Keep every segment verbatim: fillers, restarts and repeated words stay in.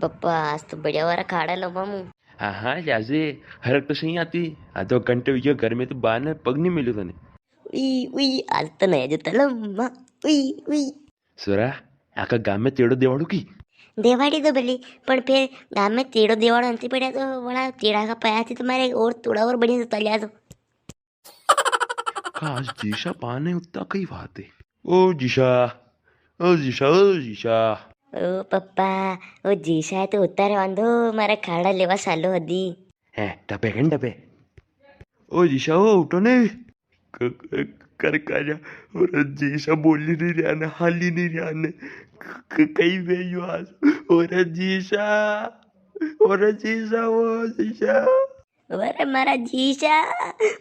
पप्पा, आज तो बढ़िया वाला खाड़ा लूंगा मु। हाँ, हाँ, लाजे, हरक तो सही आती। आधो घंटे हुई गयो, घर में तो बाहर ने पग नी मिल्यो तने। उई, उई, आज तो नया जूता लूंगा, उई, उई। सोरा, आका गाम में तेड़ो देवाड़ू की? देवाड़ी तो भली, पण फिर गाम में तेड़ो देवाड़ो अंती पड़ा तो वणा तेड़ा का पया थी तुम्हारे और थोड़ा और बढ़िया जूता लिया दो। का आज जीशा पाने उत्ता कई बात है। ओ जीशा, ओ जीशा, ओ जीशा। ओ पप्पा, ओ जीशा तो उत्ता रहवा दो, मारा खाड़ा लेवा सालो हदी। है, डबे कन डबे। ओ जीशा, ओ उठो ने। क-, क-, कर काजा, और जीशा बोली नी रहा ने, हाली नी रहा ने। क-, क-, कई वे यू आज। और जीशा, और जीशा, ओ जीशा। अरे मारा जीशा,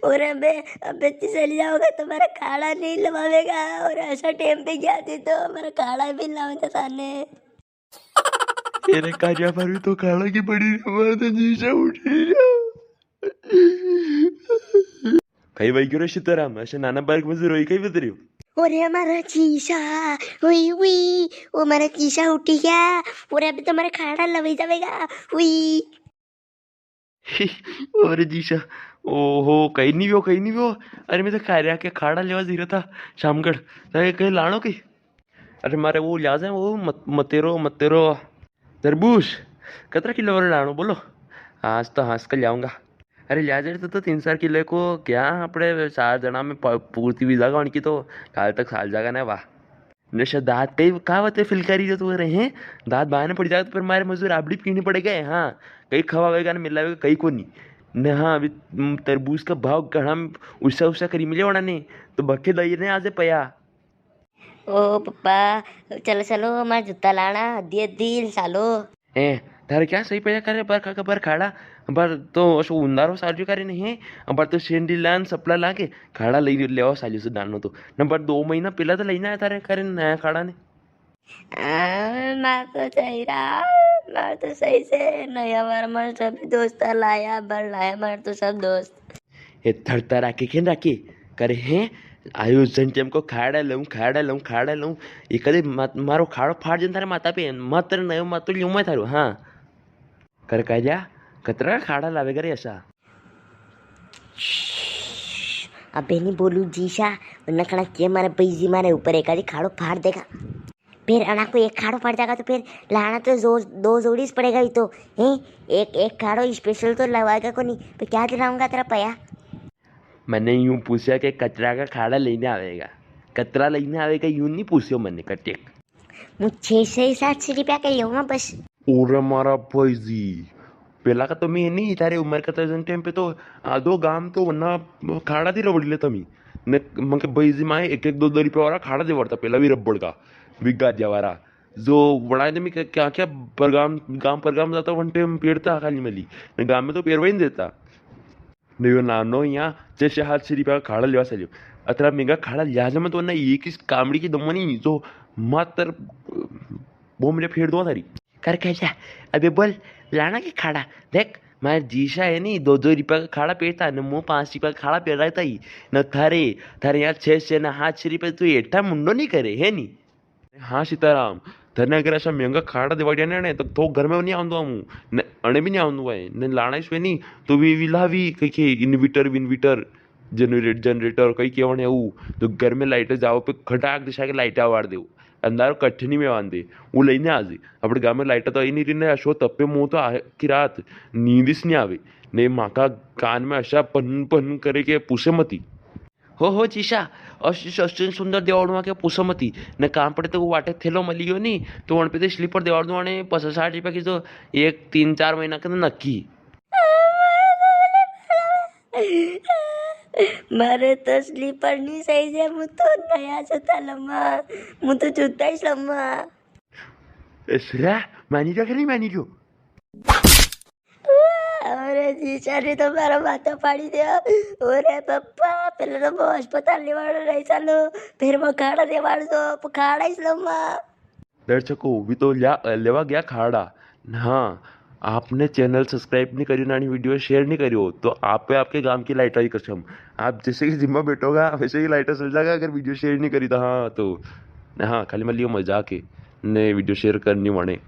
और अबे, अबे तू चली जाओगा तो मारा खाड़ा नी लवावेगा, और ऐसा टेम पे गया थी तो मारा खाड़ा भी लावे तो साने। तेरे काजा पर भी तो खाड़ा की बड़ी रे, मारा तो जीशा उठी रे। कई वई क्यों रे सीताराम, ऐसे नाना बालक में से रोई कई बतरियो? अरे मारा जीशा, उई, उई, ओ मारा जीशा उठी गया, और अबे तो मारा खाड़ा लवाई जावेगा, उई। और जीशा, ओहो, कई नी व्यो, कई नी व्यो। अरे, मैं तो कार्या के खाड़ा लेवा जी रहा था, शामगढ़। तारे कई लाणो कई? अरे, मारे वो लिया जाए, वो मत-, मतेरो, मतेरो तरबूज। कतरा किलो वारो लाणो, बोलो? आज तो हंस कर लाऊंगा। अरे, लिया जाए तो, तो तीन चार किलो को क्या, अपने चार जना में प-, पूर्ति भी जागा उनकी, तो काल तक साल जागा ना, वाह। नशा दांत कई कहावत है फिलकारी जो तू रहे हैं, दांत बाहर पड़ जावे तो फिर मारे मजदूर आपड़ी पीनी पड़ेगा। हाँ, कई खवावेगा ना मिलावेगा कई कोनी। ने हाँ, अभी, उम, तरबूज का भाव घणा उसा उसा करी मिले वणा ने, तो बखे दई ने आजे पया। ओ पप्पा, चलो चलो, मारे जूता लाणा, दिए दिल सालो। ए, थारे क्या सही पया करे, बार खा, बार खाड़ा, बार तो असो उंदारो साजो करे नहीं, बार तो सेंडी लान सपला लागे, खाड़ा लई लेवा सालियो से दानो तो। नंबर दो महीना पहला तो लेना है थारे करे नया खाड़ा ने। आ, मार तो सही रहा, मार तो सही से नया बार मार सब दोस्त लाया, बार लाया मार तो सब दोस्त। ए थरता राखे खेन राखे करे हैं, आयोजन टेम को खाड़ा लऊं, खाड़ा लऊं, खाड़ा लऊं। ये कदे मत-, मारो खाड़ो फाड़ जन थारे माता पे, मत रे नयो मत तो ल्यूं मैं थारो, हाँ। कर काजा, कतरा खाड़ा लावे करे ऐसा? अबे नी बोलू जीशा, नखड़ा के मारे भाई जी मारे ऊपर एक आधी खाड़ो फाड़ देगा। फिर अणा को एक खाड़ो फाड़ जाएगा तो फिर लाना तो जो, दो जोड़ी से पड़ेगा ही तो, हैं? एक, एक खाड़ो स्पेशल तो लवाएगा कोनी, फिर क्या दिलाऊंगा तेरा पया? मैंने यूं पूछा कि कतरा का खाड़ा लेने आवेगा, कतरा लेने आवेगा, यूं नी पूछो मैंने कटे। मु छह सौ सात सौ रुपया का लूंगा बस। ओरे मारा भाई जी, पेला का तो मैं नी, थारे उम्र का तो जन टाइम पे तो आधो गाम तो वरना खाड़ा थी रबड़ी ले तमी। ने मंके भाई जी माए एक एक दो दो रुपया वाला खाड़ा दे वरता, पेला भी रबड़ का, बिगा दिया वाला। जो बड़ा है तो मैं क्या, क्या, क्या परगाम, गाम परगाम जाता वन टाइम पेड़ता खाली मली। ने गाम में तो पेरवा ही नी देता। ने यो नानो यहाँ जैसे हाथ से रुपया का खाड़ा लेवा चलियो। अतरा महंगा खाड़ा लिया जा, मैं तो ना एक इस कामड़ी की दमनी नी, तो मातर बोमरे फेर दो थारी। कर कह जा, अबे बोल, लाना के खाड़ा? देख, मारे जीशा है नी, दो दो रुपया का खाड़ा पेरता, न मु पाँच रुपया का खाड़ा पेर रहा था ही। न थारे, थारे यहाँ छह सौ न हाथ से रुपया, तू एठा मुंडो नी करे, है नी? हाँ सीताराम, थने अगर ऐसा महंगा खाड़ा दिवाड़िया ने, ने, तो थो घर में नी आंदो हूँ, ने अणे भी नी आंदो है, ने लाना इसमें नी, तो वी, वी लावी, कई के inverter, inverter, जनरेट-, जनरेटर, कई केवण है वो, तो घर में लाइट जाओ पे खटाक दिशा के लाइट आवार दे, अंधारो कठनी में आंदे, वो लेने आ जे। अपने गांव में लाइट तो आई नी री ने, अशो तपे मो तो आखी रात नींद इस नी आवे, ने माका कान में अशा पन पन करे के पूछे मती। हो, हो, जीशा, अशी सस्ती सुंदर देवाड़ू के पूछो मती। ने काम पड़े तो वो वाटे थैलो मली गयो नी, तो वण पे तो स्लीपर देवाड़ दो, आने पचास साठ रुपया की तो एक तीन चार महीना के तो नक्की। मारे तो स्लीपर नी सही जे, मु तो नया जूता लम्मा, मु तो जूता ही लम्मा। ए, सुरा, मानी जो कि नी मानी जो? अरे जीशा ने तो मारो माथो फाड़ी दियो। अरे पप्पा, पहले तो वो अस्पताल निवाड़ो नहीं चालो, फिर वो खाड़ा निवाड़ दो, खाड़ा ही लम्मा। दर्शकों, भी तो ल्या-, लेवा गया खाड़ा। हाँ, आपने चैनल सब्सक्राइब नहीं करियो, नानी वीडियो शेयर नहीं करियो, तो आप पे आपके गांव की लाइट आई कसम। आप जैसे ही जिम्मा बैठोगा, वैसे ही लाइट चल जाएगा, अगर वीडियो शेयर नहीं करी तो। हाँ, तो हाँ, खाली मलियो मजाक है, ने वीडियो शेयर करनी वाने।